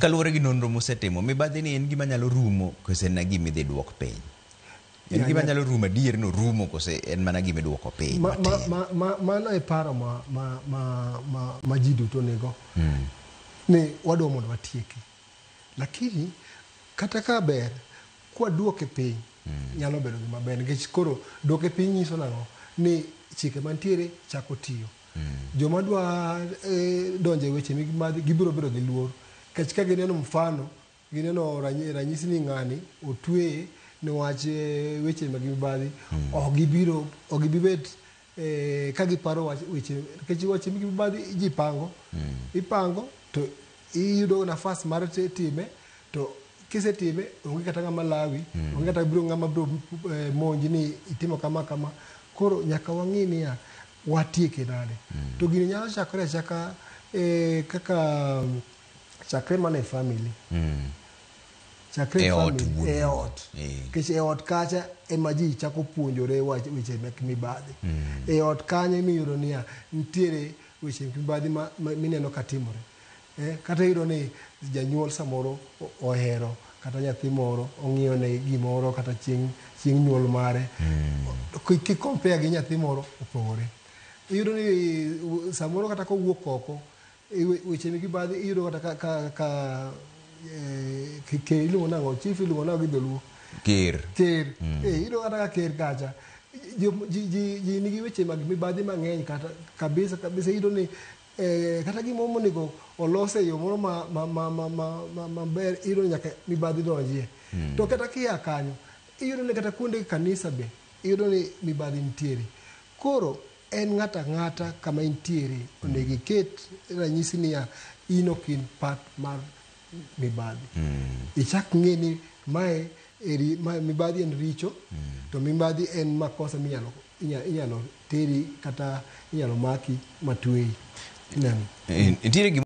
Kaluwore gi nonro musetimo, mibadhi ni en gima nyalo rumo kose en gima idhi duok piny? En gima nyalo rumo adier ni orumo kose en mana gima iduoko piny matin? Mano e paro ma ji duto nigo ni wadwa mondo watieke. Lakini kata ka ber kwaduoke piny nyalo bedo gima ber, nikech koro duoke piny nyiso nang'o? Ni chike mantiere chako tiyo. Joma dwa donjo e weche mag gibiro bedo gi luor, nikech ka gineno mfano, gineno ranyisi ni ng'ani otweye niwach weche mag mibadhi, ok gibiro, ok gibibet ka giparo weche, nikech weche mag mibadhi ji pango, ipango to iyudo nafas mar time, to kisetime onge kata ng'ama lawi, onge kata biro ng'ama biro monji ni itimo kama kama. Koro nyaka wang'i niya watieke nade. To gini nyalo chakore achaka kaka chakre mana e family. Chakre e ot. Family, e ot. Nikech e ot kacha ema ji chako puonjore weche mek mibadhi. E ot kanyo emiyudo niya nitiere weche mek mibadhi ma mineno ka timore. Kata iyudo ni janyuol samoro ohero kata nyathi moro ong'iyo ne gimoro kata chieng' nyuol mare. Ki compare gi nyathi moro opogore. Iyudo ni samoro kata kowuok oko weche mek mibadhi iyudo kata ka iluongo nang'o, chief iluongo nang'o gi dholuo? Ker. Ker. Iyudo kata ka ker kacha ji nigi weche mag mibadhi mang'eny kata kabisa kabisa. Iyudo ni kata gimoro monego olos e yo moro maber, iyudo ni nyaka mibadhi donjie. To kata kia kanyo, iyudo ni kata kuonde kanisa be iyudo ni mibadhi nitiere. Koro en ng'ato ang'ata kama intiere onego iket ranyisi niya in ok in part mar mibadhi. Ichak ng'e ni mae eri, mae mibadhi en richo, to mibadhi en makosa minyalo inyalo teri kata inyalo maki matweyi. Ineno? Nitiere gima